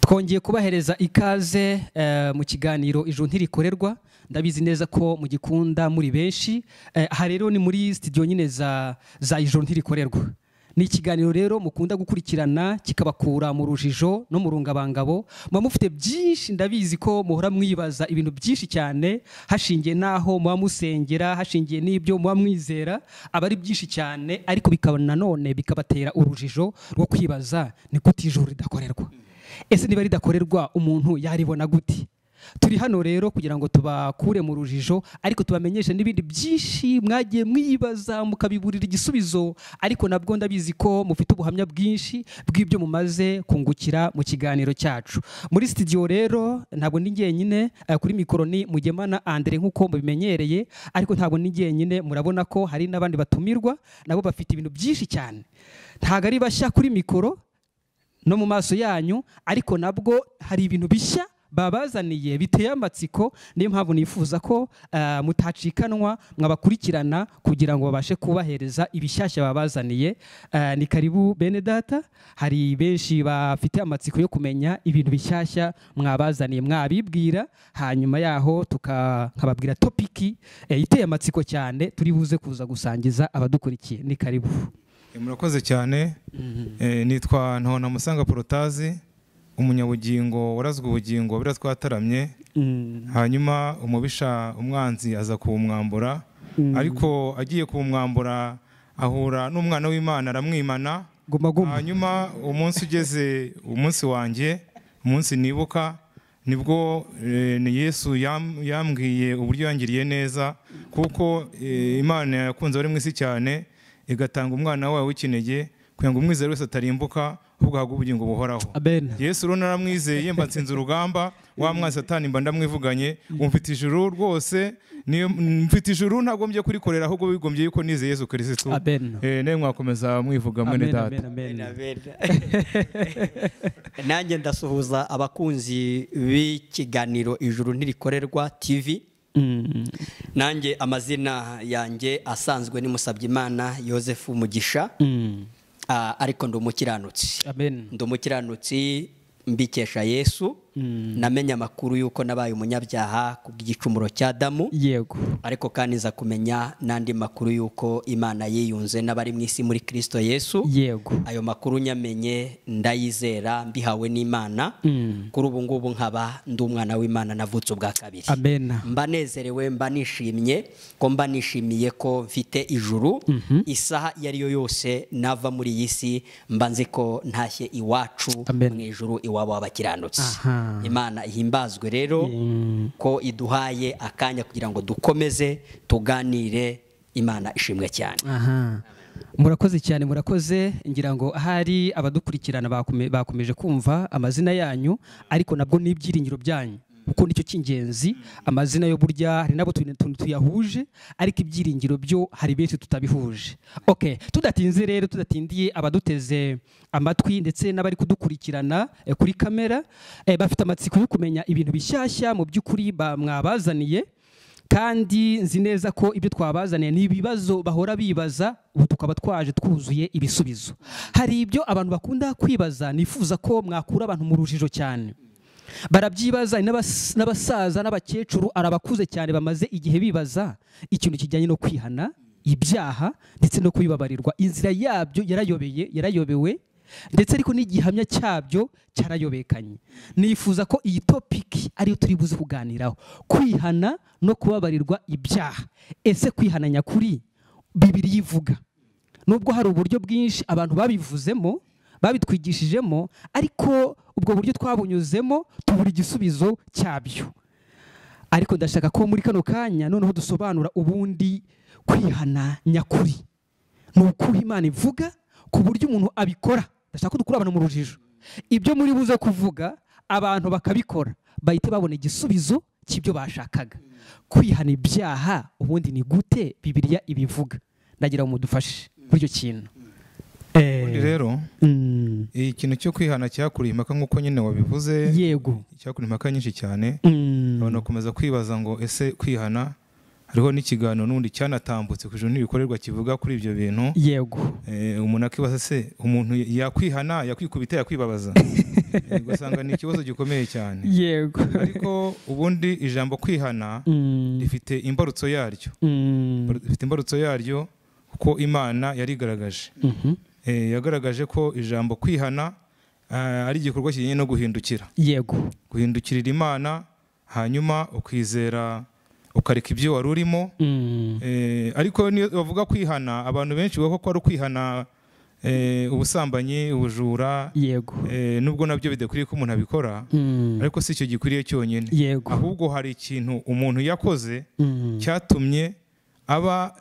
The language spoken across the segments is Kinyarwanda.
Twongeye kubahereza ikaze mu kiganiro Ijuru Ntirikorerwa. Ndabizi neza ko mugikunda muri benshi. Aha rero ni muri studio nyine za Ijuru Ntirikorerwa. Ni ikiganiro rero mukunda gukurikirana kikabakura mu rujijo no mu rungabangabo. Muba mufite byinshi, ndabizi ko muhora mwibaza ibintu byinshi cyane, hashingiye naho muba musengera, hashingiye n'ibyo muba mwizera, aba ari byinshi cyane, ariko bikaba nanone bikabatera urujijo rwo kwibaza ni gute ijuru ridakorerwa. Ese niba ridakorerwa umuntu yaribona gute? Turi hano rero kugira ngo tubakure mu rujijo, ariko tubamenyeshe n'ibindi byinshi mwagiye mwibaza mukabiburira igisubizo, ariko nabwo ndabizi ko mufite ubuhamya bwinshi bw'ibyo mumaze kungukira mu kiganiro cyacu. Muri studio rero ntabwo ndi njyenyine, kuri mikoro ni Mugemana Andre nk'uko mubimenyereye, ariko ntabwo ndi njyenyine, murabona ko hari n'abandi batumirwa nabo bafite ibintu byinshi cyane. Ntabwo ari bashya kuri mikoro no mu maso yanyu, ariko nabwo hari ibintu bishya babazaniye biteye amatsiko. Niyo mpamvu nifuza ko mutacikanwa mwabakurikirana kugira ngo babashe kubahereza ibishyashya babazaniye. Ni karibu bene data, hari benshi bafite amatsiko yo kumenya ibintu bishyashya mwabazaniye, mwabibwira, hanyuma yaho tukababwira topiki iteye amatsiko cyane turi buze kuza gusangiza abadukurikiye. Ni karibu. Murakoze cyane. Nitwa Ntona Musanga Porotazi, umunyabugingo warazwe ubugingo bira twataramye, hanyuma umubisha umwanzi aza kuwumwambura, ariko agiye kuwumwambura ahura n'umwana w'Imana aramwimana. Hanyuma umunsi ugeze, umunsi wanjye, umunsi nibuka, nibwo ni Yesu yambwiye uburyo yangiriye neza, kuko Imana yakunze abari mu isi cyane igatanga umwana wawe w'ikinege kugira ngo umwizere wese atarimbuka ahubwo ahabwe ubugingo buhoraho. Yesu rero naramwizeye, mba nsinze urugamba, wa mwanzi Satani mba ndamwivuganye, umfite ijuru rwose, mfite ijuru ntagombye kurikorera ahubwo bigombye yuko nizeye Yesu Kristo. Nawe mwakomeza mwivuga mwene data. Nanjye ndasuhuza abakunzi b'ikiganiro Ijuru Ntirikorerwa TV. Nanjye amazina yanjye asanzwe ni Musabyimana Yosefu Mugisha, ariko ndi umukiranutsi. Ndi umukiranutsi mbikesha Yesu. Namenye amakuru yuko nabaye umunyabyaha kubw'igicumuro cya Adamu. Yego. Ariko kandi nza kumenya nandi makuru yuko Imana yiyunze n'abari mu isi muri Kristo Yesu. Yego. Ayo makuru nyamenye ndayizera mbihawe n'Imana. Kuri ubu ngubu nkaba ndi umwana w'Imana navutse ubwa kabiri. Amen. Mba nezerewe, mba nishimye ko mba nishimiye ko mfite ijuru. Isaha iyo ari yo yose nava muri iyi si mba nzi ko ntashye iwacu mu ijuru iwabo w'abakiranutsi. Imana ihimbazwe rero ko iduhaye akanya kugira ngo dukomeze tuganire. Imana ishimwe cyane. Murakoze cyane, murakoze. Ngira ngo ahari abadukurikirana bakomeje kumva amazina yanyu, ariko nabwo n'ibyiringiro byanyu, kuko nicyo cy'ingenzi. Amazina yo burya hari nabo tuyahuje, ariko ibyiringiro byo hari benshi tutabihuje. Okay, tudatinze rero, tudatindiye abaduteze amatwi ndetse n'abari kudukurikirana kuri kamera, bafite amatsiko yo kumenya ibintu bishyashya mu by'ukuri mwabazaniye, kandi nzi neza ko ibyo twabazaniye ni ibibazo bahora bibaza, ubu tukaba twaje twuzuye ibisubizo. Hari ibyo abantu bakunda kwibaza, nifuza ko mwakura abantu mu rujijo cyane. Barabyibaza, n'abasaza n'abakecuru, arabakuze cyane bamaze igihe bibaza ikintu kijyanye no kwihana ibyaha ndetse no kubibabarirwa. Inzira yabyo yarayobeye, yarayobewe, ndetse ariko n'igihamya cyabyo cyarayobekanye. Nifuza ko iyi topic ariyo turi buze kuganiraho, kwihana no kubabarirwa ibyaha. Ese kwihana nyakuri Bibiliya ivuga? Nubwo hari uburyo bwinshi abantu babivuzemo, babitwigishijemo, ariko ubwo buryo twabunyuzemo tubura igisubizo cyabyo. Ariko ndashaka ko muri kano kanya noneho dusobanura ubundi kwihana nyakuri ni uko Imana ivuga ku buryo umuntu abikora. Ndashaka ko dukura abantu mu rujijo, ibyo muri buze kuvuga abantu bakabikora bahite babona igisubizo cy'ibyo bashakaga. Kwihana ibyaha ubundi ni gute Bibiliya ibivuga? Ndagira ngo mudufashe kuri icyo kintu. Ubundi rero ikintu cyo kwihana cyakuriye impaka nk'uko nyine wabivuze. Yego. Cyakuriye impaka nyinshi cyane. Abantu bakomeza kwibaza ngo ese kwihana Hariho n'ikiganiro n'ubundi cyanatambutse ku Ijuru n'ibikorerwa kivuga kuri ibyo bintu. Yego. Umuntu akibaza se umuntu yakwihana, yakwikubita, yakwibabaza? Ugasanga ni ikibazo gikomeye cyane. Yego. Ariko ubundi ijambo kwihana rifite imbarutso yaryo. Rifite imbarutso yaryo kuko Imana yarigaragaje. Yagaragaje ko ijambo kwihana ari igikorwa kijyanye no guhindukira. Yego. Guhindukirira Imana, hanyuma ukizera, ukareka ibyo wari urimo. Ariko niyo bavuga kwihana, abantu benshi bavuga ko ari ukwihana ubusambanyi, ubujura. Yego. Nubwo nabyo bidakwiriye ko umuntu abikora, ariko si icyo gikwiriye cyonyine. Yego. Ahubwo hari ikintu umuntu yakoze cyatumye aba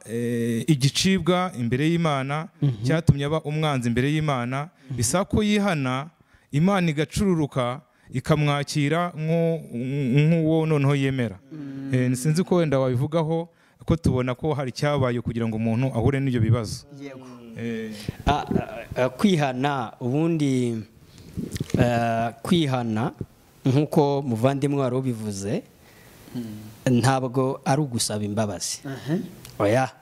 igicibwa imbere y'Imana, cyatumye aba umwanzi imbere y'Imana. Bisaba ko yihana, Imana igacururuka ikamwakira nk'uwo noneho yemera. Sinzi ko wenda wabivugaho, ko tubona ko hari cyabaye kugira ngo umuntu ahure n'ibyo bibazo. Yego. Kwihana ubundi, kwihana nk'uko muvandimwe wari ubivuze, ntabwo ari ugusaba imbabazi. Oya.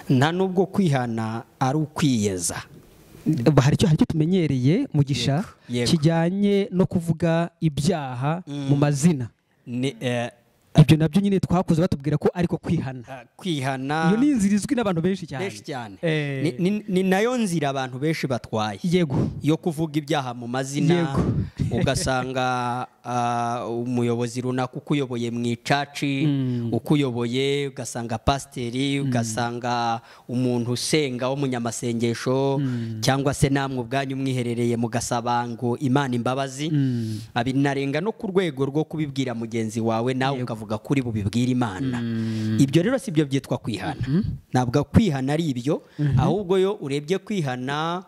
Nta nubwo kwihana ari ukwiyeza. Hari icyo tumenyereye Mugisha kijyanye no kuvuga ibyaha mu mazina. Ibyo nabyo nyine twakoze batubwira ko ariko kwihana. Kwihana iyo ni inzira izwi n'abantu benshi cyane. Benshi cyane. Ni nayo nzira abantu benshi batwaye. Yego. Yo kuvuga ibyaha mu mazina. Ugasanga umuyobozi runaka ukuyoboye mu icaci, ukuyoboye, ugasanga pasiteri, ugasanga umuntu usenga w'umunyamasengesho, cyangwa se namwe ubwanyu mwiherereye mugasaba ngo Imana imbabazi. Abinarenga no ku rwego rwo kubibwira mugenzi wawe, nawe ukavuga kuri bubibwira Imana. Ibyo rero si byo byitwa kwihana. Ntabwo kwihana ari ibyo, ahubwo yo urebye kwihana,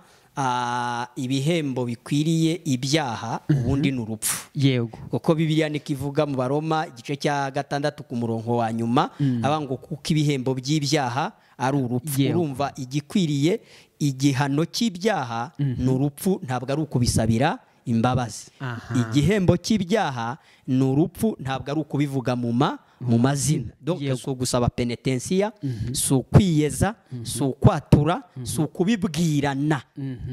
ibihembo bikwiriye ibyaha ubundi ni urupfu. Yego. Kuko Bibiliya nikivuga mu Baroma igice cya 6 ku murongo wa nyuma, abango kuko ibihembo by'ibyaha ari urupfu. Urumva igikwiriye igihano cy'ibyaha ni urupfu, ntabwo ari ukubisabira imbabazi. Igihembo cy'ibyaha ni urupfu, ntabwo ari ukubivuga mu mazina. Donc si ugusaba penetensiya, si ukwiyeza, si ukwatura, si ukubibwirana.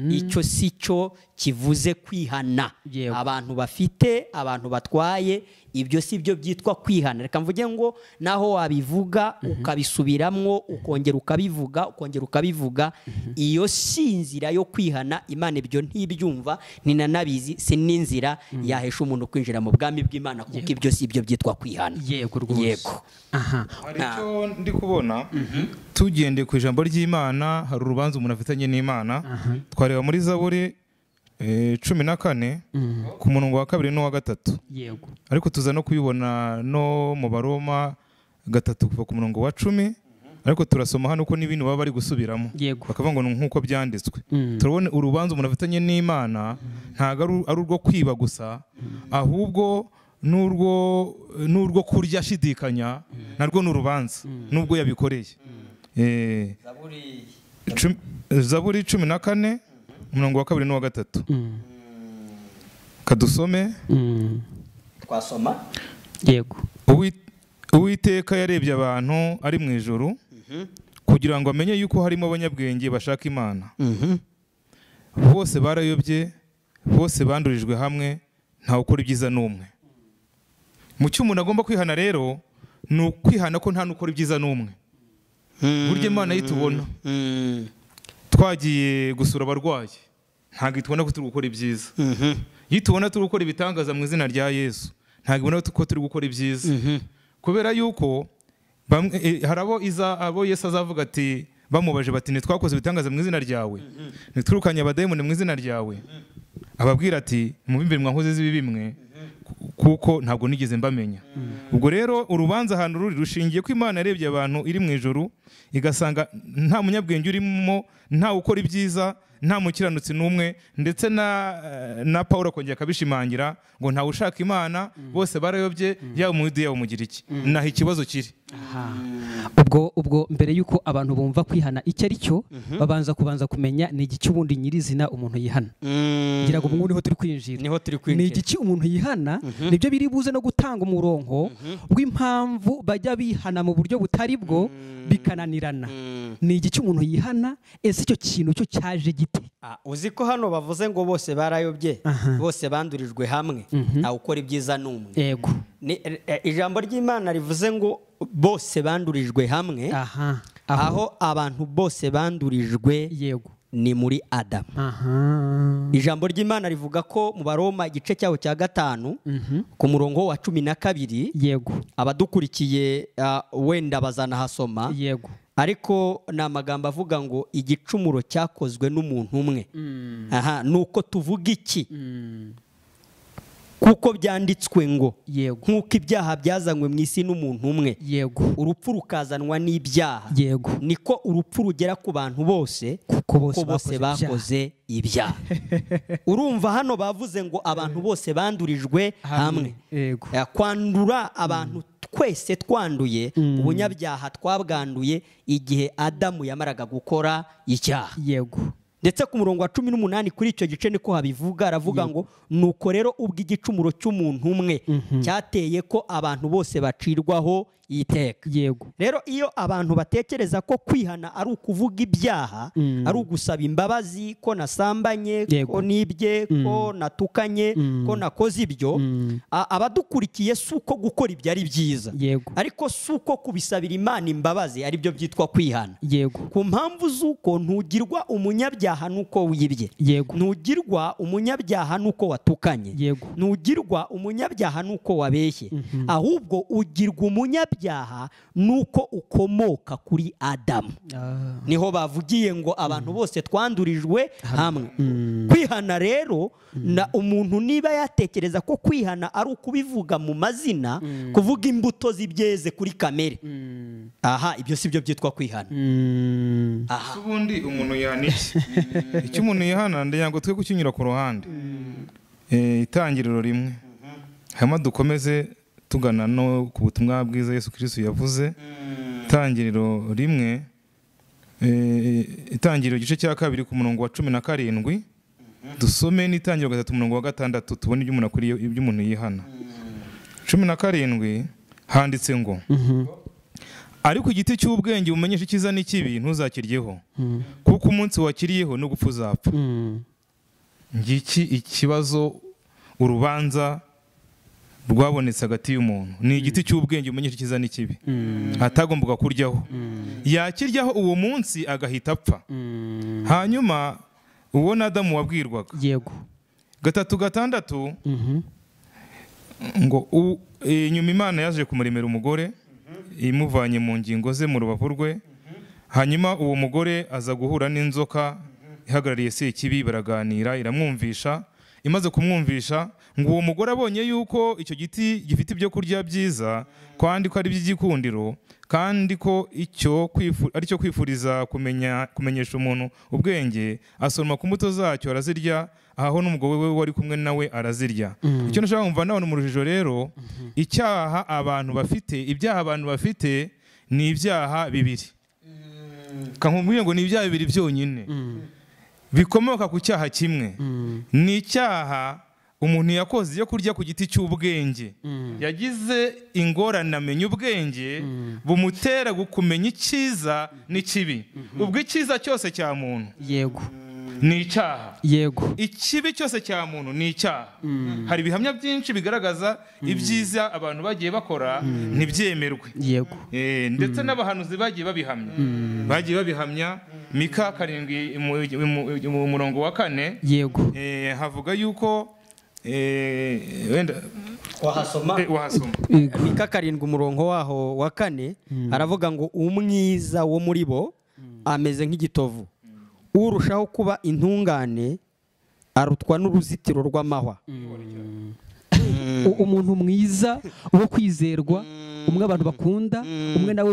Icyo si cyo kivuze kwihana. Abantu bafite, abantu batwaye, ibyo si byo byitwa kwihana. Reka mvuge ngo naho wabivuga ukabisubiramwo, ukongera ukabivuga, ukongera ukabivuga, iyo si inzira yo kwihana. Imana ibyo ntibyumva, ninanabizi, si n'inzira yahesha umuntu kwinjira mu bwami bw'Imana, kuko ibyo si byo byitwa kwihana. Yego rwose. Yego. Hari icyo ndi kubona, tugendeye ku ijambo ry'Imana, hari urubanza umuntu afitanye n'Imana. Twareba muri Zaburi 14 ku murongo wa 2 n'uwa 3. Yego. Ariko tuza no kubibona no mu Baroma 3 kuva ku murongo wa 10. Ariko turasoma hano ko n'ibintu baba bari gusubiramo. Bakavuga ngo nkuko byanditswe. Turabona urubanza umuntu afitanye n'Imana ntago ari urwo kwiba gusa, ahubwo n'urwo kurya ashidikanya, narwo n'urubanza nubwo yabikoreye. Zaburi 14 umurongo wa 2 n'uwa 3. Kadusome. Twasoma. Yego. Uwiteka yarebye abantu ari mu ijuru kugira ngo amenye yuko harimo abanyabwenge bashaka Imana. Bose barayobye, bose bandurijwe hamwe, ntawe ukora ibyiza n'umwe. Mu cyo umuntu agomba kwihana rero ni ukwihana ko nta n'ukora ibyiza n'umwe. Burya Imana yitubona. Twagiye gusura abarwayi, ntabwo itubona ko turi gukora ibyiza. Yitubona turi gukora ibitangaza mu izina rya Yesu, ntabwo ibona ko turi gukora ibyiza. Kubera yuko hari abo Yesu azavuga ati, bamubaje bati ntitwakoze ibitangaza mu izina ryawe, ntitwirukanye abadayimoni mu izina ryawe, ababwira ati mubimbere mwahoze z'ibibi bimwe, kuko ntabwo nigeze mbamenya. Ubwo rero urubanza ahantu ruri rushingiye ko Imana yarebye abantu iri mu ijuru, igasanga nta munyabwenge urimo, nta ukora ibyiza, nta mukiranutsi n'umwe, ndetse na Paulo akongera akabishimangira ngo ntawe ushaka Imana, bose barayobye, yaba umuyuda yaba umugiriki. Naho ikibazo kiri. Ubwo mbere yuko abantu bumva kwihana icyo ari cyo, babanza kubanza kumenya ni igiki ubundi nyirizina umuntu yihana. Ngira ngo ubu niho turi kwinjira. Niho turi kwinjira. Ni igiki umuntu yihana, nibyo biri buze no gutanga umurongo w'impamvu bajya bihana mu buryo butari bwo bikananirana. Ni igiki umuntu yihana, ese icyo kintu cyo cyaje gite? Uzi ko hano bavuze ngo bose barayobye, bose bandurijwe hamwe, ntawe ukora ibyiza n'umwe. Yego. Ijambo ry'Imana rivuze ngo bose bandurijwe hamwe, aho abantu bose bandurijwe, yego, ni muri Adamu. Ijambo ry'Imana rivuga ko mu Baroma igice cyaho cya 5 ku murongo wa 12, yego, abadukurikiye wenda bazanahasoma, yego, ariko ni amagambo avuga ngo igicumuro cyakozwe n'umuntu umwe. Nuko tuvuga iki? Kuko byanditswe ngo nkuko ibyaha byazanywe mu isi n'umuntu umwe, yego, urupfu rukazanwa n'ibyaha, yego, niko urupfu rugera ku bantu bose, kuko bose bakoze ibyaha. Urumva hano bavuze ngo abantu bose bandurijwe hamwe. Yego. Kwandura abantu twese twanduye, ubunyabyaha twabwanduye igihe Adamu yamaraga gukora icyaha. Yego. Ndetse ku murongo wa 18 kuri icyo gice niko habivuga, aravuga ngo nuko rero ubwo igicumuro cy'umuntu umwe cyateye ko abantu bose bacirwaho iteka. Yego. Rero iyo abantu batekereza ko kwihana ari ukuvuga ibyaha, ari ugusaba imbabazi ko nasambanye, ko nibye, ko natukanye, ko nakoze ibyo, abadukurikiye si uko gukora ibyo ari byiza, ariko si uko kubisabira Imana imbabazi ari byo byitwa kwihana. Yego. Ku mpamvu z'uko ntugirwa umunyabyaha nuko wibye, yego, ntugirwa umunyabyaha nuko watukanye, yego, ntugirwa umunyabyaha nuko wabeshye, ahubwo ugirwa umunyabyaha nuko ukomoka kuri Adamu. Niho bavugiye ngo abantu bose twandurijwe hamwe. Kwihana rero, na umuntu niba yatekereza ko kwihana ari ukubivuga mu mazina, kuvuga imbuto z'ibyeze kuri kamere, aha ibyo si byo byitwa kwihana. Ubundi umuntu yihana iki? Icyo umuntu yihana ndagira ngo twe kukinyura ku ruhande. Itangiriro rimwe, hanyuma dukomeze tugana no ku butumwa bwiza Yesu Kristo yavuze. Itangiriro rimwe, itangiriro igice cya 2 ku murongo wa 17, dusome n'itangiriro 3 umurongo wa 6, tubone ibyo umuntu akwiriye, ibyo umuntu yihana. 17 handitse ngo ariko igiti cy'ubwenge umenyesha icyiza n'ikibi ntuzakiryeho, kuko umunsi wakiriyeho no gupfa uzapfa. Ngiki ikibazo, urubanza rwabonetse hagati y'umuntu ni igiti cy'ubwenge umenyesha icyiza n'ikibi atagombaga kuryaho, yakiryaho uwo munsi agahita apfa. Hanyuma uwo na Adamu wabwirwaga, yego, 3:6 ngo inyuma Imana yaje kumuremera umugore imuvanye mu ngingo ze mu rubavu rwe, hanyuma uwo mugore aza guhura n'inzoka ihagarariye Sekibi, baraganira, iramwumvisha. Imaze kumwumvisha ngo uwo mugore abonye yuko icyo giti gifite ibyo kurya byiza, kandi ko ari iby'igikundiro, kandi ko icyo ari cyo kwifuriza kumenyesha umuntu ubwenge, asoroma ku mbuto zacyo arazirya, aho n'umugabo we wari kumwe nawe arazirya. Icyo nashaka kumva nabona mu rujijo rero, icyaha abantu bafite, ibyaha abantu bafite ni ibyaha bibiri. Kankubwiye ngo ni ibyaha bibiri byonyine bikomoka ku cyaha kimwe. Ni icyaha umuntu yakoze yo kurya ku giti cy'ubwenge, yagize ingorane amenya ubwenge bumutera kumenya icyiza n'ikibi. Ubwo icyiza cyose cya muntu, yego, ni icyaha, yego, ikibi cyose cya muntu ni icyaha. Hari ibihamya byinshi bigaragaza ibyiza abantu bagiye bakora ntibyemerwe, yego, ndetse n'abahanuzi bagiye babihamya, bagiye babihamya. Mika 7 mu murongo wa 4, yego, havuga yuko wenda wahasoma. Mika 7 umurongo waho wa 4 aravuga ngo umwiza wo muri bo ameze nk'igitovu, urushaho kuba intungane arutwa n'uruzitiro rw'amahwa. Umuntu mwiza wo kwizerwa, umwe abantu bakunda, umwe nawe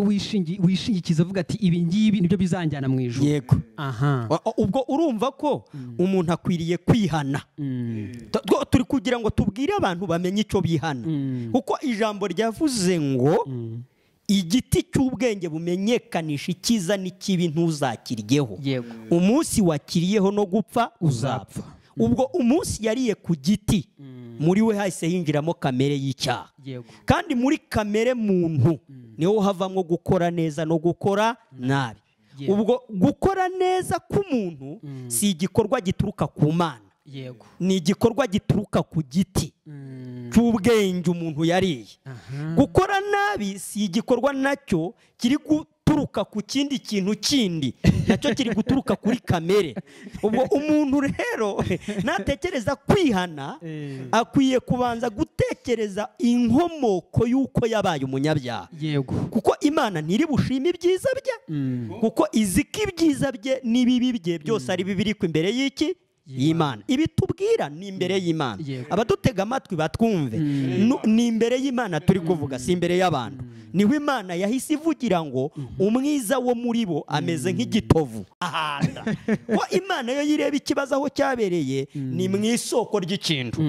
wishingikiza avuga ati ibi ngibi nibyo bizanjyana mu ijuru. Yego. Aha. Ubwo urumva ko umuntu akwiriye kwihana. Turi kugira ngo tubwire abantu bamenye icyo bihana. Kuko ijambo ryavuze ngo Igiti cy'ubwenge bumenyekanisha icyiza n'ikibi ntuzakiryeho, umunsi wakiriyeho no gupfa uzapfa. Ubwo umunsi yariye ku giti muri we hahise hinjiramo kamere y'icyaha, kandi muri kamere muntu niho havamo gukora neza no gukora nabi. Ubwo gukora neza k'umuntu si igikorwa gituruka ku Mana, ni igikorwa gituruka ku giti cy'ubwenge umuntu yariye. Gukora nabi si igikorwa nacyo kiri guturuka ku kindi kintu kindi, nacyo kiri guturuka kuri kamere. Ubwo umuntu rero natekereza kwihana akwiye kubanza gutekereza inkomoko y'uko yabaye umunyabyaha. Kuko Imana ntiri bushime ibyiza bye, kuko izi ko ibyiza bye n'ibibi bye byose ari bibiri ku imbere y'iki y'Imana. Ibitubwira ni imbere y'Imana, abadutega amatwi batwumve, ni imbere y'Imana turi kuvuga, si imbere y'abantu. Niho Imana yahise ivugira ngo umwiza wo muri bo ameze nk'igitovu ahanda. Ko Imana yo yireba ikibazo aho cyabereye ni mu isoko ry'ikintu.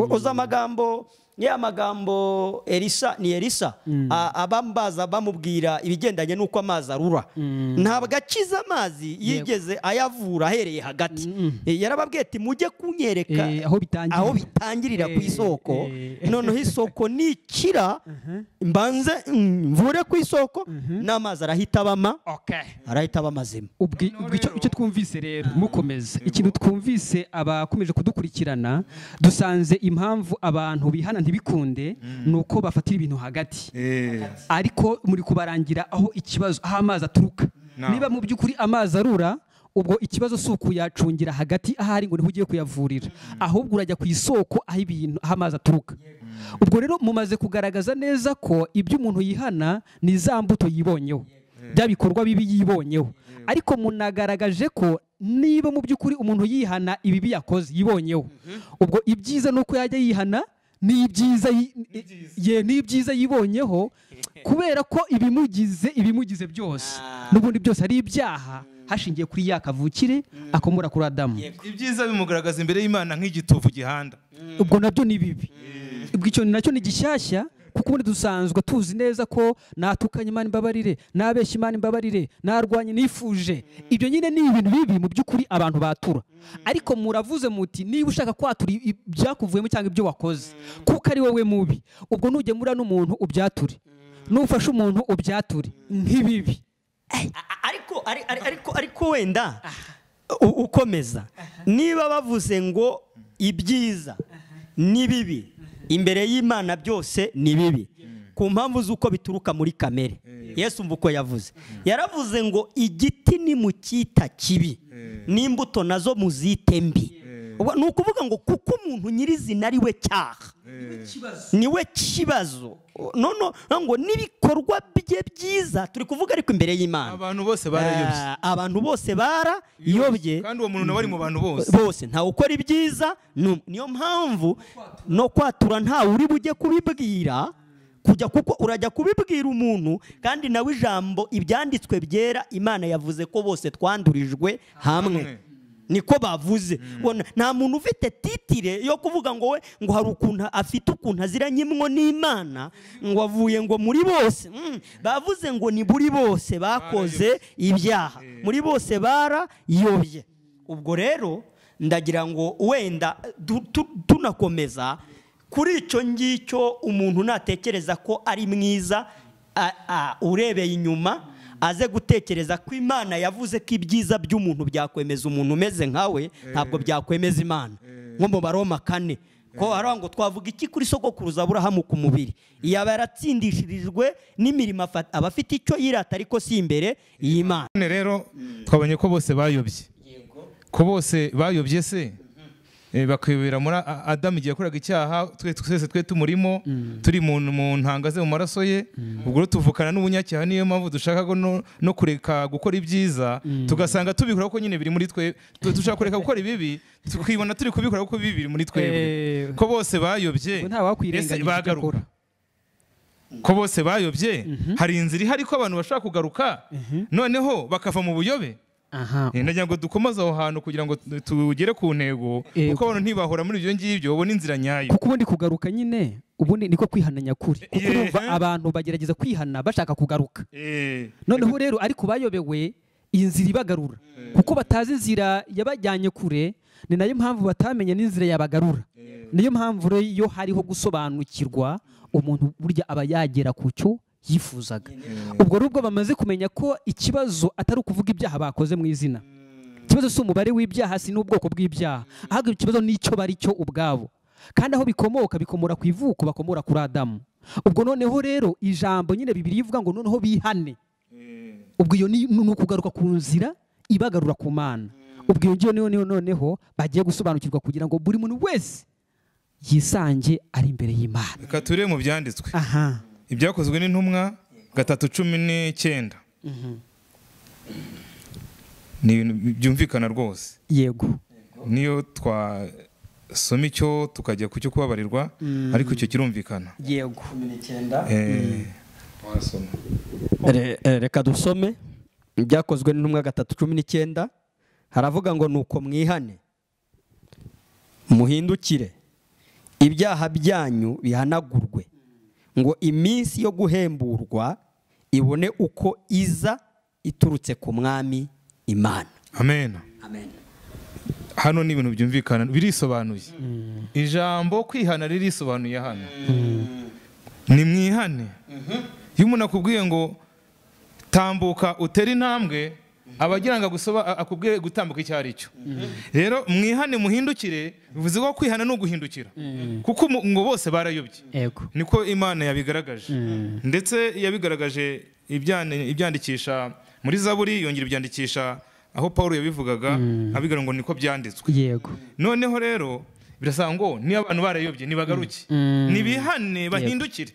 Uza amagambo ya magambo Elisa, ni Elisa abambaza bamubwira ibigendanye nuko amazi arura. Ntabwo akiza amazi yigeze ayavura ahereye hagati. Yarababwiye ati mujye kunyereka aho bitangirira ku isoko, noneho isoko nikira mbanze mvure ku isoko n'amazi arahita abama, arahita aba mazima. Ubwo icyo twumvise rero mukomeza, ikintu twumvise abakomeje kudukurikirana, dusanze impamvu abantu bihana ntibikunde nuko bafatira ibintu hagati, ariko muri kubarangira aho ikibazo, aho amazi aturuka. Niba mu by'ukuri amazi arura, ubwo ikibazo si ukuyacungira hagati ahari ngo niho ugiye kuyavurira, ahubwo urajya ku isoko aho ibintu, aho amazi aturuka. Ubwo rero mumaze kugaragaza neza ko ibyo umuntu yihana ni za mbuto yibonyeho, bya bikorwa bibi yibonyeho. Ariko munagaragaje ko niba mu by'ukuri umuntu yihana ibibi yakoze yibonyeho, ubwo ibyiza nuko yajya yihana n'ibyiza ye n'ibyiza yibonyeho, kubera ko ibimugize byose n'ubundi byose ari ibyaha hashingiye kuri ya kavukire akomora kuri Adamu. Ibyiza bimugaragaza imbere y'Imana nk'igitovu gihanda, ubwo nabyo ni bibi. Ubwo icyo nacyo ni gishyashya, kuko ubundi dusanzwe tuzi neza ko natukanye Imana imbabarire, nabeshya Imana imbabarire, narwanye nifuje. Ibyo nyine ni ibintu bibi mu by'ukuri abantu batura. Ariko muravuze muti niba ushaka kwatura ibyakuvuyemo cyangwa ibyo wakoze kuko ari wowe mubi, ubwo nugemura n'umuntu ubyature, nufasha umuntu ubyature nk'ibibi. Ariko wenda ukomeza, niba bavuze ngo ibyiza ni bibi imbere y'Imana byose ni bibi ku mpamvu z'uko bituruka muri kamere. Yesu umva uko yavuze, yaravuze ngo igiti ni mukita kibi n'imbuto nazo muzite mbi. Ni ukuvuga ngo kuko umuntu nyirizina ari we cyaha, niwe kibazo, none ngo n'ibikorwa bye byiza turi kuvuga ariko imbere y'Imana abantu bose barayobye, abantu bose barayobye, kandi uwo muntu nawe ari mu bantu bose bose, ntawe ukora ibyiza. Niyo mpamvu no kwatura ntawe uri bujye kubibwira kujya, kuko urajya kubibwira umuntu kandi nawe ijambo ibyanditswe byera Imana yavuze ko bose twandurijwe hamwe, niko bavuze. Nta muntu ufite titire yo kuvuga ngo we ngo hari ukuntu afite ukuntu aziranye imwo n'Imana ngo avuye ngo muri bose. Bavuze ngo ni buri bose bakoze ibyaha, muri bose barayobye. Ubwo rero ndagira ngo wenda tunakomeza kuri icyo ngicyo, umuntu natekereza ko ari mwiza urebeye inyuma aze gutekereza ko Imana yavuze ko ibyiza by'umuntu byakwemeza umuntu umeze nkawe, ntabwo byakwemeza Imana. Nko mu Baroma 4 ko hari ngo twavuga iki kuri sogokuruza Aburahamu ku mubiri, yaba yaratsindishirijwe n'imirimo aba afite icyo yirata ariko si imbere y'Imana. Rero twabonye ko bose bayobye, ko bose bayobye se bakayobera muri Adamu igihe yakoraga icyaha, twese twe tumurimo turi mu ntanga ze mu maraso ye. Ubwo tuvukana n'ubunyacyaha, niyo mpamvu dushaka no kureka gukora ibyiza, tugasanga tubikora kuko nyine biri muri twe. Dushaka kureka gukora ibibi tukibona turi kubikora kuko bibi biri muri twebwe. Ko bose bayobye bagaruka, ko bose bayobye, hari inzira ihari ko abantu bashaka kugaruka noneho bakava mu buyobe. Ndagira ngo dukomeze aho hantu kugira ngo tugere ku ntego, kuko abantu ntibahora muri ibyo ngibyo, babona inzira nyayo. Kuko ubundi kugaruka nyine ubundi niko kwihana nyakuri, kuko urumva abantu bagerageza kwihana bashaka kugaruka. Noneho rero ariko bayobewe inzira ibagarura, kuko batazi inzira yabajyanye kure, ni nayo mpamvu batamenye n'inzira yabagarura. Niyo mpamvu rero iyo hariho gusobanukirwa umuntu burya aba yagera ku cyo yifuzaga. Ubwo rubwo bamaze kumenya ko ikibazo atari ukuvuga ibyaha bakoze mu izina, ikibazo si umubare w'ibyaha, si n'ubwoko bw'ibyaha, ahubwo ikibazo n'icyo bari cyo ubwabo, kandi aho bikomoka bikomora ku ivuko, bakomora kuri Adamu. Ubwo noneho rero ijambo nyine Bibiliya ivuga ngo noneho bihane, ubwo iyo ni ukugaruka ku nzira ibagarura ku Mana. Ubwo iyo ngiyo niyo noneho bagiye gusobanukirwa kugira ngo buri muntu wese yisange ari imbere y'Imana. Reka turebe mu byanditswe. Ibyakozwe n'intumwa 3:19. Ni ibintu byumvikana rwose. Yego. Niyo twasoma icyo tukajya ku cyo kubabarirwa, ariko icyo kirumvikana. Yego. 19. Wasoma. Reka dusome ibyakozwe n'intumwa 3:19, haravuga ngo nuko mwihane muhindukire ibyaha byanyu bihanagurwe, ngo iminsi yo guhemburwa ibone uko iza iturutse ku Mwami Imana. Amen. Amen. Hano ni ibintu byumvikana, birisobanuye. Ijambo kwihana ririsobanuye hano. Ni mwihane. Iyo umuntu akubwiye ngo tambuka utere intambwe, abagira ngo akubwire gutambuka icyo ari cyo. Rero mwihane muhindukire bivuze ko kwihana no guhindukira, kuko ngo bose barayobye. Niko Imana yabigaragaje, ndetse yabigaragaje ibyandikisha muri Zaburi, yongera ibyandikisha aho Paulo yabivugaga, abigaragaza ngo niko byanditswe. Yego. Noneho rero birasaba ngo niba abantu barayobye nibagaruke, nibihane bahindukire.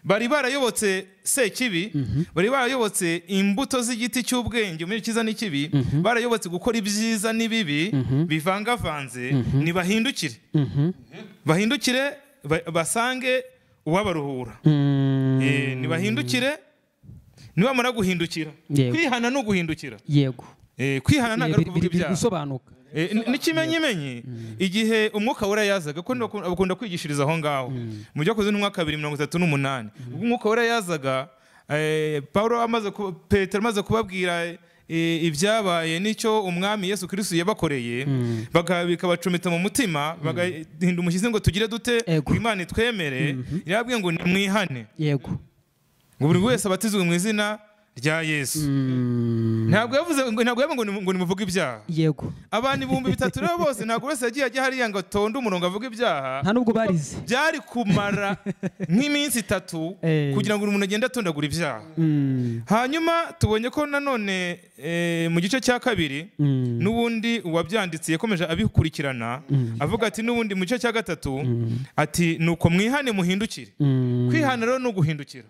Bari barayobotse sekibi, bari barayobotse imbuto z'igiti cy'ubwenge muri cyiza n'ikibi, barayobotse gukora ibyiza n'ibibi bivangavanze, nibahindukire. Bahindukire basange uwabaruhura. Nibahindukire, nibamara guhindukira. Kwihana no guhindukira. Yego. Kwihana ntabwo ari kuvuga ibyaha. Gusobanuka. N'ikimenyimenyi igihe umwuka wera yazaga, ko bakunda kwigishiriza aho ngaho mu byakozwe n'umwaka 2:38, ubwo umwuka wera yazaga, Paulo amaze Petero amaze kubabwira ibyabaye n'icyo umwami Yesu Kristo yabakoreye, bikabacumita mu mutima, bagahinda umushyitsi ngo tugire dute ngo Imana itwemere, yarabwiye ngo nimwihane. Yego. Ngo buri wese abatizwe mu izina rya Yesu. Ntabwo yavuze ntabwo ngo nimuvuge ibyaha. Yego. Abantu 3000 rero bose ntabwo wese yagiye ajya hariya ngo atonde umurongo avuge ibyaha. Nta nubwo barize. Byari kumara nk'iminsi 3 kugira ngo umuntu agende atondagura ibyaha. Hanyuma tubonye ko nanone mu gice cya 2 n'ubundi uwabyanditse yakomeje abikurikirana avuga ati n'ubundi mu gice cya 3 ati nuko mwihane muhindukire. Kwihana rero no guhindukira.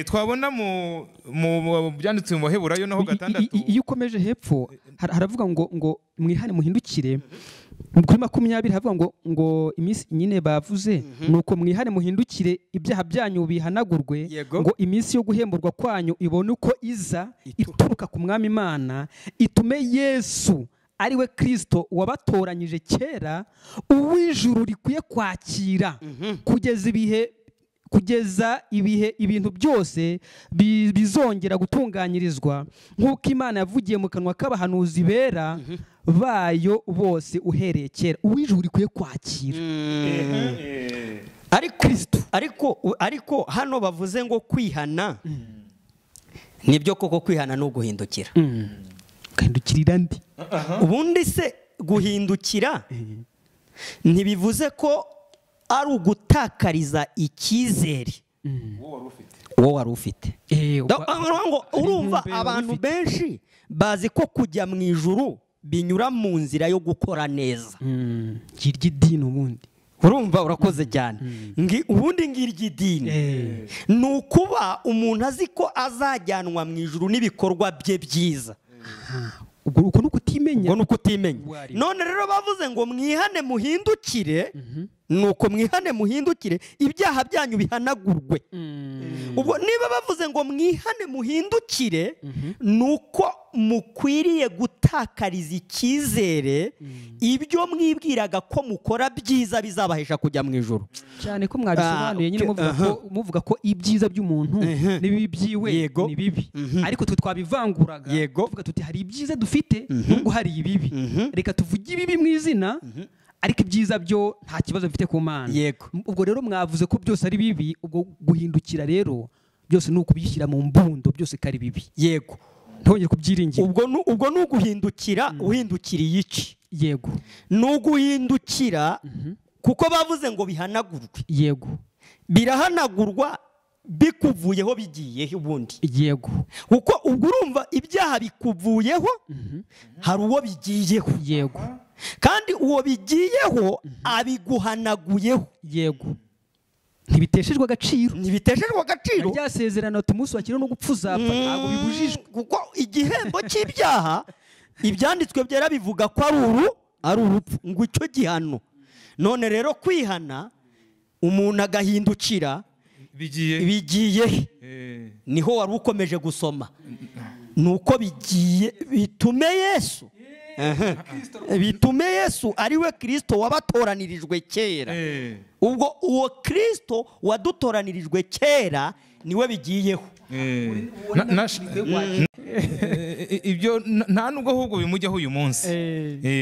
Twabona mu byanditse mu Baheburayo naho 6. Iyo ukomeje hepfo haravuga ngo mwihane muhindukire. Kuri 20 havuga ngo iminsi nyine bavuze nuko mwihane muhindukire ibyaha byanyu bihanagurwe, ngo iminsi yo guhemburwa kwanyu ibone uko iza ituruka ku Mwami Imana, itume Yesu ari we Kristo wabatoranyije kera, uw'ijuru rikwiye kwakira kugeza ibihe ibintu byose bizongera gutunganyirizwa, nk'uko Imana yavugiye mu kanwa k'abahanuzi bera bayo bose uhereye kera. Uw'ijuru rikwiye kwakira. Ariko hano bavuze ngo kwihana, nibyo koko kwihana no guhindukira. Guhindukirira ndi? Ubundi se guhindukira ntibivuze ko ari ugutakariza icyizere uwo wari ufite. Urumva abantu benshi bazi ko kujya mu ijuru binyura mu nzira yo gukora neza. Ngirya idini ubundi. Urumva urakoze cyane. Ubundi ngirya idini ni ukuba umuntu azi ko azajyanwa mu ijuru n'ibikorwa bye byiza. Ubwo ni ukutimenya. Ubwo ni ukutimenya. None rero bavuze ngo mwihane muhindukire, Nuko mwihane muhindukire, ibyaha byanyu bihanagurwe. Ubwo niba bavuze ngo mwihane muhindukire, nuko mukwiriye gutakariza icyizere ibyo mwibwiraga ko mukora byiza bizabahesha kujya mu ijuru. Cyane ko mwabisobanuye nyine muvuga ko ibyiza by'umuntu n'ibibi byiwe ni bibi, ariko twe twabivanguraga tuvuga tuti hari ibyiza dufite nubwo hari ibibi, reka tuvuge ibibi mu izina, ariko ibyiza byo nta kibazo bifite ku Mana. Ubwo rero mwavuze ko byose ari bibi, ubwo guhindukira rero byose ni ukubishyira mu mbundo, byose kari bibi. Yego, ntongere kubyiringira. Ubwo ni uguhindukira uhindukiriye iki? Yego, ni uguhindukira kuko bavuze ngo bihanagurwe. Yego, birahanagurwa bikuvuyeho bigiyeho ubundi. Yego, kuko ubwo urumva ibyaha bikuvuyeho hari uwo bigiyeho. Yego, kandi uwo bigiyeho abiguhanaguyeho. Yego, ntibiteshejwe agaciro. Ntibiteshejwe agaciro. Rya sezerano tumunsi wakira no gupfa uzapfa, ntabwo bibujijwe, kuko igihembo cy'ibyaha ibyanditswe byera bivuga ko ari urupfu, ngo icyo gihano. None rero kwihana umuntu agahindukira bigiye niho wari ukomeje gusoma, nuko bigiye bitume Yesu bitume Yesu ariwe Kristo wabatoranirijwe kera. Ubwo uwo Kristo wadutoranirijwe kera niwe bigiyeho. Ibyo nta nubwo ahubwo bimujyaho uyu munsi.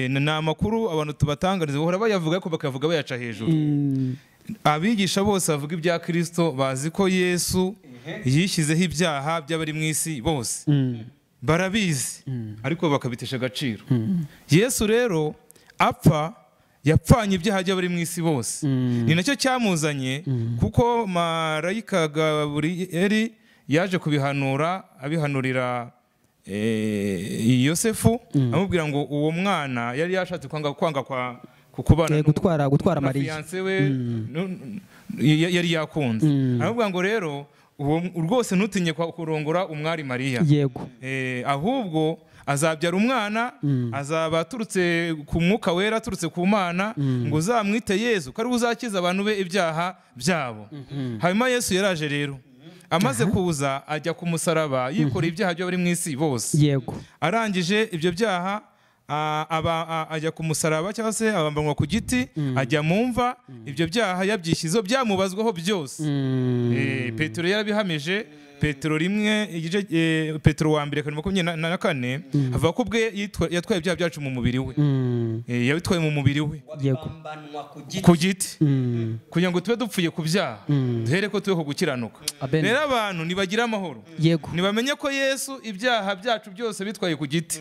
Ni amakuru abantu tubatangariza bahora bayavuga ko bakavuga bayaca hejuru. Abigisha bose bavuga ibya Kristo bazi ko Yesu yishyizeho ibyaha by'abari mu isi bose, barabizi ariko bakabitesha agaciro. Yesu rero apfa yapfanye ibyaha by'abari mu isi bose, ni nacyo cyamuzanye, kuko marayika Gaburiyeli yaje kubihanura abihanurira Yosefu, amubwira ngo uwo mwana yari yashatse kwanga kwa kukubana gutwara Mariya fiancé we yari yakunze, aramubwira ngo rero rwose ntutinye kurongora umwari Mariya. Yego, ahubwo azabyara umwana, azaba aturutse ku mwuka wera, aturutse ku Mana, ngo uzamwite Yesu ko ari uzakiza abantu be ibyaha byabo. Hanyuma Yesu yaraje rero, amaze kuza ajya ku musaraba yikoreye ibyaha by'abari mu isi bose. Yego, arangije ibyo byaha ajya ku musaraba cyangwa se abambanwa ku giti, ajya mu mva, ibyo byaha yabyishyizeho byamubazwaho byose. Petero yarabihamije, Petero rimwe igice Petero wa mbere 24 avuga ko ubwe yatwaye ibyaha byacu mu mubiri we. Yabitwaye mu mubiri we ku giti, kugira ngo tube dupfuye ku byaha, duhere ko tube ku gukiranuka. Rero abantu nibagira amahoro, nibamenye ko Yesu ibyaha byacu byose bitwaye ku giti.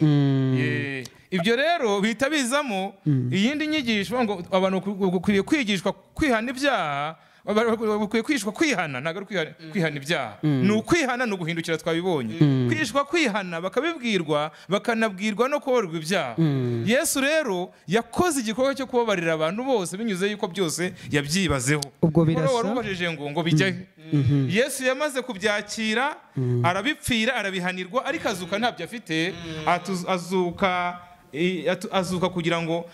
Ibyo rero bihita bizamo iyindi nyigisho ngo abantu bakwiriye kwigishwa kwihana ibyaha, bakwiye kwishwa kwihana, ntabwo ari kwihana ibyaha, ni ukwihana, ni uguhindukira twabibonye. Kwishwa kwihana bakabibwirwa, bakanabwirwa no kubabarirwa ibyaha. Yesu rero yakoze igikorwa cyo kubabarira abantu bose binyuze yuko byose yabyibazeho. Ubwo birasa warubajije ngo bijya Yesu yamaze kubyakira, arabipfira, arabihanirwa, ariko azuka ntabyo afite, azuka kugira ngo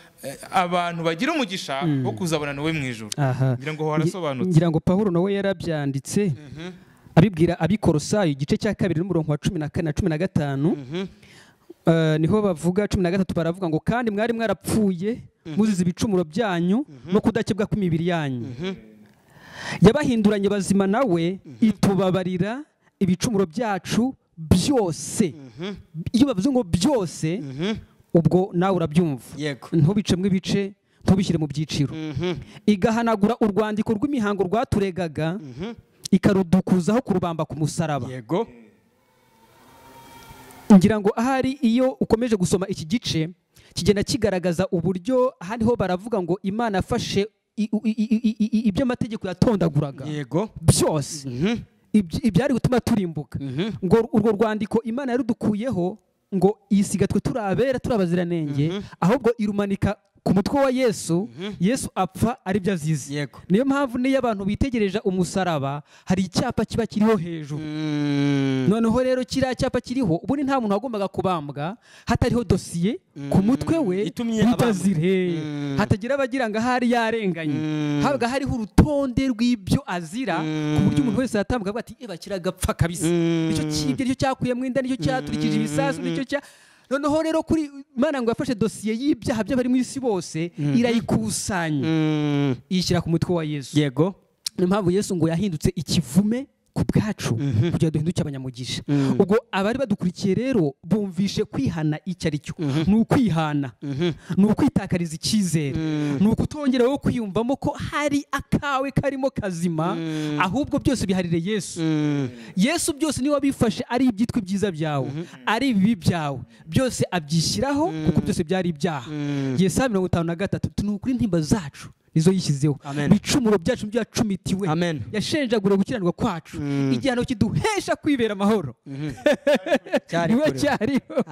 abantu bagire umugisha wo kuzabona nawe mu ijuru. Ngira ngo harasobanutse. Ngira ngo Pawulo nawe yarabyanditse abibwira abikorosayo igice cya 2 n'umurongo wa 14 na 15, niho bavuga 13 baravuga ngo kandi mwari mwarapfuye muzize ibicumuro byanyu no kudakebwa kw'imibiri yanyu, yabahinduranye bazima nawe itubabarira ibicumuro byacu byose. Iyo bavuze ngo byose, ubwo nawe urabyumva, ntubicemo ibice, ntubishyire mu byiciro. Igahanagura urwandiko rw'imihango rwaturegaga, ikarudukuzaho kurubamba ku musaraba. Yego, ngira ngo ahari iyo ukomeje gusoma iki gice kigenda kigaragaza uburyo hariho baravuga ngo Imana afashe ibyo amategeko yatondaguraga. Yego, byose ibyari gutuma turimbuka, ngo urwo rwandiko Imana yarudukuyeho ngo isiga twe turabera turabaziranenge, ahubwo irumanika ku mutwe wa Yesu. Yesu apfa ari byo azize. Niyo mpamvu niyo abantu bitegereje umusaraba hari icyapa kiba kiriho hejuru. Noneho rero kiriya cyapa kiriho, ubundi nta muntu wagombaga kubambwa hatariho dosiye ku mutwe we bitazire, hatagira abagira ngo ahari yarenganye, habaga hariho urutonde rw'ibyo azira, ku buryo umuntu wese yatambuka avuga ati eba kiragapfa kabisa, nicyo kibye, nicyo cyakuyemo inda, nicyo cyaturikije ibisasu, nicyo cya. Noneho rero kuri Imana ngo yafashe dosiye y'ibyaha by'abari mu isi bose irayikusanya iyishyira ku mutwe wa Yesu. Yego. Niyo mpamvu Yesu ngo yahindutse ikivume ku bwacu kugira duhinduke abanyamugisha. Ubwo abari badukurikiye rero bumvishe kwihana icyo ari cyo. Ni ukwihana, ni ukwitakariza icyizere, ni ukutongera wo kwiyumvamo ko hari akawe karimo kazima, ahubwo byose biharire Yesu. Yesu byose niwe wabifashe, ari ibyitwa ibyiza byawe, ari ibibi byawe, byose abyishyiraho kuko byose byari ibyaha. Yesaya 53 ni ukuri intimba zacu nizo yishyizeho, ibicumuro byacu byacumitiwe, yashenjagura gukiranirwa kwacu, igihano kiduhesha kwibera amahoro niwe cyariho.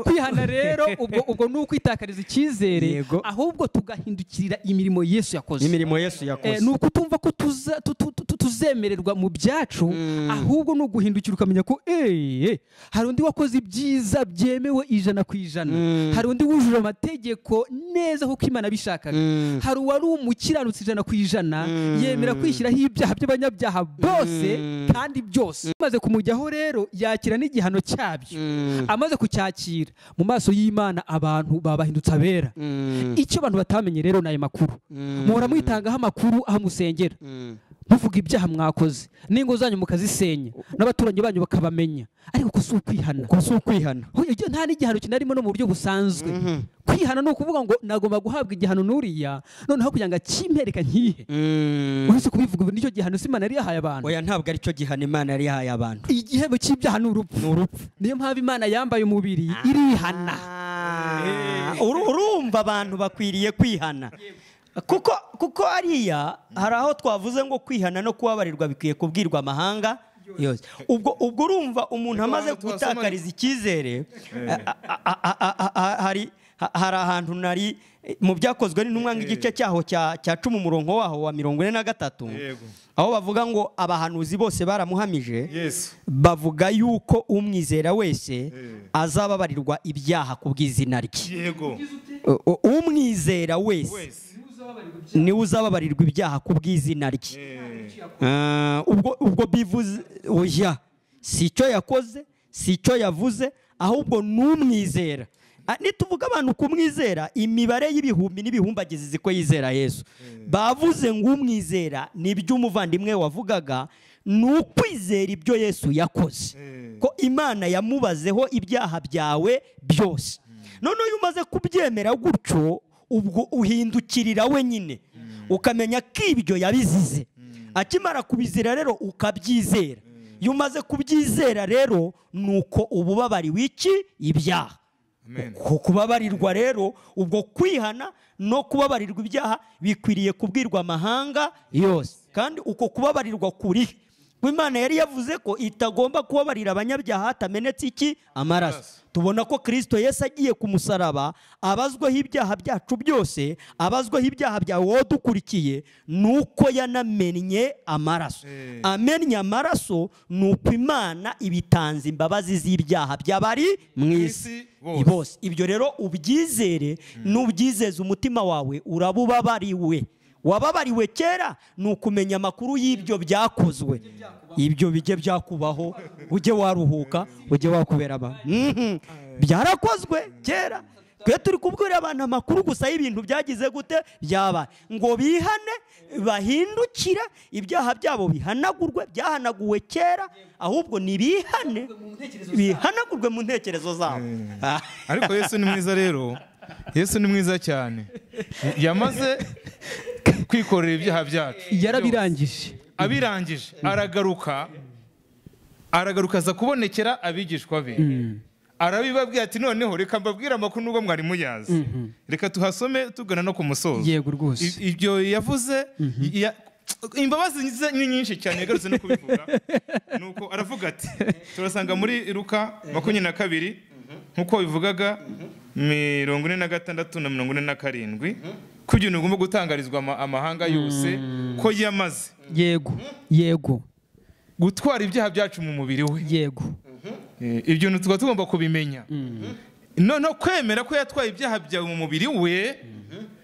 Kwihana rero ubwo ni ukwitakariza icyizere, ahubwo tugahindukirira imirimo Yesu yakoze. Imirimo Yesu yakoze ni ukutumva ko tuzemererwa mu byacu, ahubwo ni uguhindukira ukamenya ko hari undi wakoze ibyiza byemewe 100%, hari undi wujuje amategeko neza kuko Imana bishakaga, hari uwari umukiranutsi 100% yemera kwishyiraho ibyaha by'abanyabyaha bose kandi byose. Amaze kumujyaho rero yakira n'igihano cyabyo. Amaze kucyakira mu maso y'Imana abantu babahindutse abera. Icyo abantu batamenye rero nayo makuru, muhora mwitangaho amakuru aho musengera, muvuga ibyaha mwakoze n'ingo zanyu mukazisenya n'abaturanyi banyu bakabamenya, ariko ko si ukwihana. Ko si ukwihana. Nta n'igihano kinarimo no mu buryo busanzwe. Kwihana ni ukuvuga ngo nagomba guhabwa igihano n'uriya, noneho kugira ngo akimpereka nkihe. Uretse kubivuga ubu nicyo gihano si Imana yari yahaye abantu. Oya, ntabwo ari cyo gihano Imana yari yahaye abantu. Igihembo cy'ibyaha ni urupfu. Ni urupfu. Niyo mpamvu Imana yambaye umubiri irihana. Urumva abantu bakwiriye kwihana. Kuko ariya hari aho twavuze ngo kwihana no kubabarirwa bikwiye kubwirwa amahanga yose. Ubwo urumva umuntu amaze gutakariza icyizere, hari ahantu nari mu byakozwe n'intumwa nk'igice cyaho cya 10 umurongo waho wa 43, aho bavuga ngo abahanuzi bose baramuhamije, bavuga yuko umwizera wese azababarirwa ibyaha ku bw'izina rye. Umwizera wese niwe uzababarirwa ibyaha ku bw'izina rye. Ubwo bivuze oya, si icyo yakoze, si icyo yavuze, ahubwo n'umwizera. Nituvuga abantu kumwizera, imibare y'ibihumbi n'ibihumbagizi ko yizera Yesu. Bavuze ngo umwizera nibyo umuvandimwe wavugaga, ni ukwizera ibyo Yesu yakoze, ko Imana yamubazeho ibyaha byawe byose. None iyo umaze kubyemera gutyo, ubwo uhindukirira wenyine, ukamenya ko ibyo yabizize. Akimara kubizira rero ukabyizera. Iyo umaze kubyizera rero nuko ububabariwe iki? Ibyaha. Kubabarirwa rero ubwo kwihana no kubabarirwa ibyaha bikwiriye kubwirwa amahanga yose. Kandi uko kubabarirwa kuri Imana yari yavuze ko itagomba kubabarira abanyabyaha hatamenetse iki? Amaraso. Tubona ko Kristo Yesu agiye ku musaraba abazwaho ibyaha byacu byose, abazwaho ibyaha byawe wowe dukurikiye, nuko yanamennye amaraso. Amennye amaraso nuko Imana ibitanze imbabazi z'ibyaha by'abari mu isi bose. Ibyo rero ubyizere, n'ubyizeze umutima wawe, urabubabariwe. Wababariwe kera ni ukumenya amakuru y'ibyo byakozwe, ibyo bijye byakubaho, ujye waruhuka, ujye wakubera abantu. Byarakozwe kera. Twe turi kubwira abantu amakuru gusa y'ibintu byagize gute byabaye, ngo bihane bahindukire, ibyaha byabo bihanagurwe, byahanaguwe kera, ahubwo ni bihane bihanagurwe mu ntekerezo zabo. Ariko Yesu ni mwiza rero, Yesu ni mwiza cyane. Yamaze kwikorera ibyaha byacu, yarabirangije, abirangije, aragaruka aza kubonekera abigishwa be. Arabibabwira ati noneho reka mbabwire amakuru nubwo mwari muyazi, reka tuhasome tugana no ku musozo. Yego rwose ibyo yavuze, imbabazi ni nyinshi cyane, yagarutse no kubivuga. Nuko aravuga ati turasanga muri Luka 22 nkuko bivugaga, 46 na 47 ko ibyo bigomba gutangarizwa amahanga yose ko yamaze yego yego gutwara ibyaha byacu mu mubiri we. Yego. Ibyo bintu tuba tugomba kubimenya. Noneho kwemera ko yatwaye ibyaha byawe mu mubiri we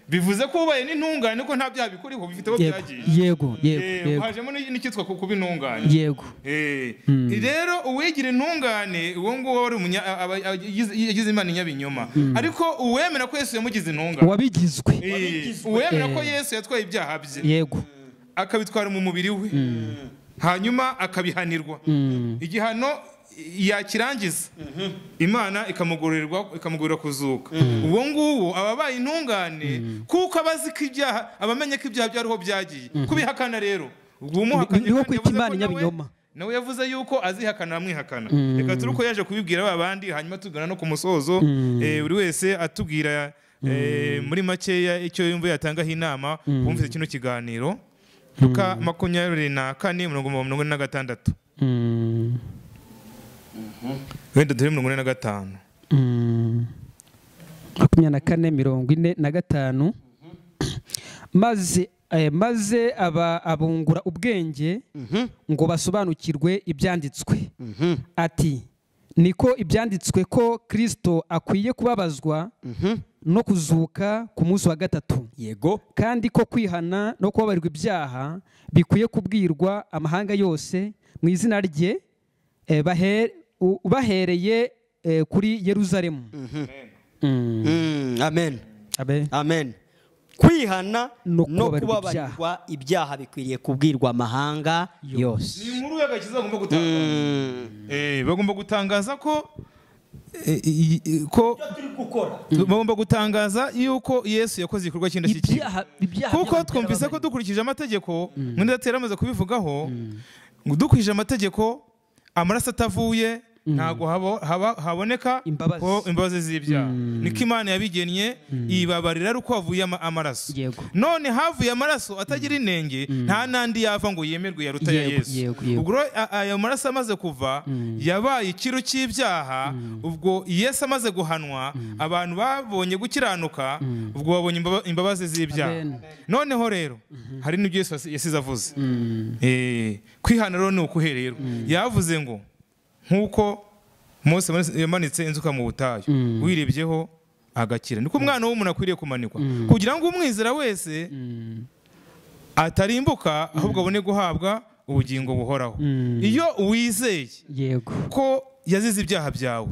bivuze ko ubaye n'intungane ko nta byaha bikuriho bifite aho byagiye. Yego yego. Hajemo n'icyitwa kuba intungane. Yego. Rero uwigira intungane uwo nguwo wari yagize Imana inyabinyoma, ariko uwemera ko Yesu yamugize intungane, wabigizwe, uwemera ko Yesu yatwaye ibyaha bye, yego, akabitwara mu mubiri we, hanyuma akabihanirwa igihano yakirangiza Imana ikamugororera kuzuka. Uwo nguwo ababaye intungane kuko abazi ko ibyaha, abamenye ko ibyaha byariho byagiye. Kubihakana rero niho kwita Imana inyabinyoma, nawe yavuze yuko azihakana amwihakana. Reka turi uko yaje kubibwira ba bandi, hanyuma tugana no ku musozo, buri wese atubwira muri makeya icyo yumva yatangaho inama wumvise kino kiganiro. Luka 24 46. Wenda turi 45. 24 45. Maze abungura ubwenge ngo basobanukirwe ibyanditswe. Ati niko ibyanditswe ko Kristo akwiye kubabazwa no kuzuka ku munsi wa gatatu. Yego. Kandi ko kwihana no kubabarirwa ibyaha bikwiye kubwirwa amahanga yose mu izina rye, bahereye kuri Yerusalemu. Amen. Amen. Kwihana no kubabarirwa ibyaha bikwiriye kubwirwa amahanga yose. Ni inkuru y'agakiza bagomba gutangaza. Bagomba gutangaza ko bagomba gutangaza yuko Yesu yakoze igikorwa cy'indashyikirwa. Kuko twumvise ko dukurikije amategeko, mwene Data yaramaze kubivugaho, ngo dukurikije amategeko amaraso atavuye ntago haboneka ko imbabazi z'ibyaha. Niko Imana yabigennye, ibabarira ari uko havuye amaraso. None havuye amaraso atagira inenge, nta nandi yava ngo yemerwe yaruta ya Yesu. Ubwo ayo maraso amaze kuva yabaye ikiru cy'ibyaha. Ubwo Yesu amaze guhanwa, abantu babonye gukiranuka, ubwo babonye imbabazi z'ibyaha. Noneho rero hari n'ibyo Yesu yasize avuze. Kwihana rero ni ukuhererwa. Yavuze ngo nkuko Mose yamanitse inzoka mu butayu, wirebyeho agakira, niko umwana w'umuntu akwiriye kumanikwa, kugira ngo umwizera wese atarimbuka ahubwo abone guhabwa ubugingo buhoraho. Iyo wizeye ko yazize ibyaha byawe,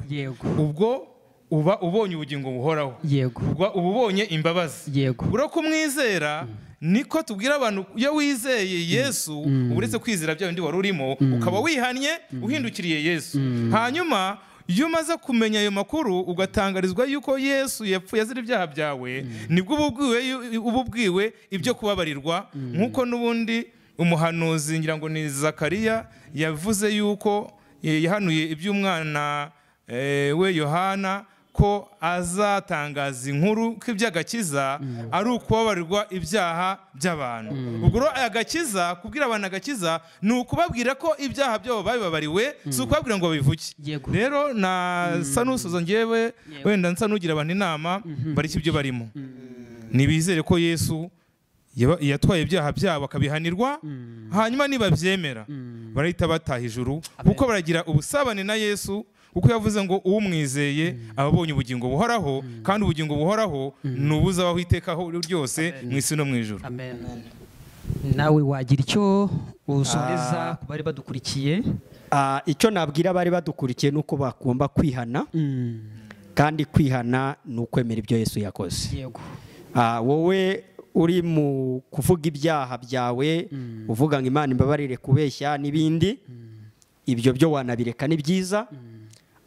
ubwo uba ubonye ubugingo buhoraho, ubwo uba ubonye imbabazi. Ubwo kumwizera niko tubwira abantu, iyo wizeye Yesu uretse kwizera bya bindi wari urimo, ukaba wihannye uhindukiriye Yesu. Hanyuma iyo umaze kumenya ayo makuru ugatangarizwa yuko Yesu yapfuye azira ibyaha byawe, nibwo ububwiwe ibyo kubabarirwa. Nkuko n'ubundi umuhanuzi ngira ngo ni Zakariya yavuze yuko yahanuye iby'umwana we Yohana, ko azatangaza inkuru ko iby'agakiza ari ukubabarirwa ibyaha by'abantu. Ubwo rero agakiza, kubwira abantu agakiza ni ukubabwira ko ibyaha byabo babibabariwe, si ukubabwira ngo babivuge. Rero nasa n'usoza ngewe, wenda nsa n'ugira abantu inama bareke ibyo barimo, nibizere ko Yesu yatwaye ibyaha byabo akabihanirwa, hanyuma nibabyemera barahita bataha ijuru, kuko baragira ubusabane na Yesu. Kuko yavuze ngo umwizeye ababonye ubugingo buhoraho, kandi ubugingo buhoraho ni ubuzabaho iteka ryose mu isi no mu ijuru. Amen. Nawe wagira icyo usoreza ku bari badukurikiye? Icyo nabwira abari badukurikiye nuko bagomba kwihana, kandi kwihana ni ukwemera ibyo Yesu yakoze. Yego. Wowe uri mu kuvuga ibyaha byawe, uvuga ngo Imana imbabarire kubeshya n'ibindi, ibyo byo wanabireka ni byiza,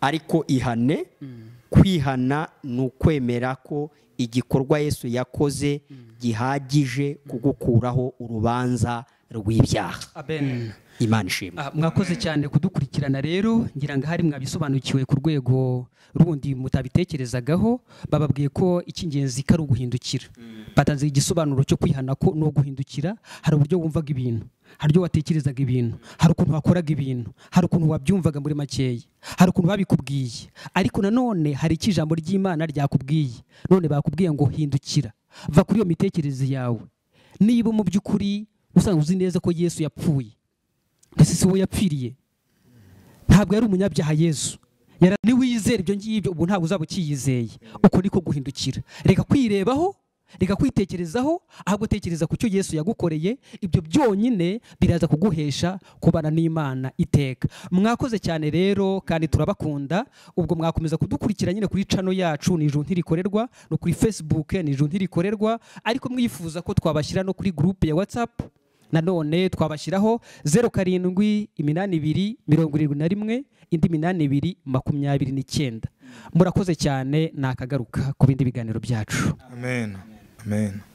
ariko ihane. Kwihana ni ukwemera ko igikorwa Yesu yakoze gihagije kugukuraho urubanza rw'ibyaha. Amen. Imana ishimwe. Mwakoze cyane kudukurikirana rero, ngira ngo hari mwabisobanukiwe ku rwego rundi mutabitekerezagaho. Bababwiye ko icy'ingenzi kari uguhindukira. Batanze igisobanuro cyo kwihana ko no guhindukira, hari uburyo wumvaga ibintu. Hari ibyo watekerezaga ibintu, hari ukuntu wakoraga ibintu, hari ukuntu wabyumvaga muri makeya, hari ukuntu babikubwiye, ariko nanone hari icyo ijambo ry'Imana ryakubwiye. None bakubwiye ngo hindukira, va kuri iyo mitekerereze yawe. Niba mu by'ukuri usanzwe uzi neza ko Yesu yapfuye, ndetse si wowe yapfiriye, ntabwo yari umunyabyaha Yesu. Niwizera ibyo ngibyo, ubu ntabwo uzaba ukiyizeye. Uko niko guhindukira. Reka kwirebaho, reka kwitekerezaho, ahubwo tekereza ku cyo Yesu yagukoreye. Ibyo byonyine biraza kuguhesha kubana n'Imana iteka. Mwakoze cyane rero, kandi turabakunda. Ubwo mwakomeza kudukurikira nyine kuri channel yacu ni Ijuru Ntirikorerwa, no kuri Facebook ni Ijuru Ntirikorerwa, ariko mwifuza ko twabashyira no kuri groupe ya WhatsApp, nanone twabashyiraho 07 82 71 indi 82 29. Murakoze cyane, nakagaruka ku bindi biganiro byacu. Amen. Amen.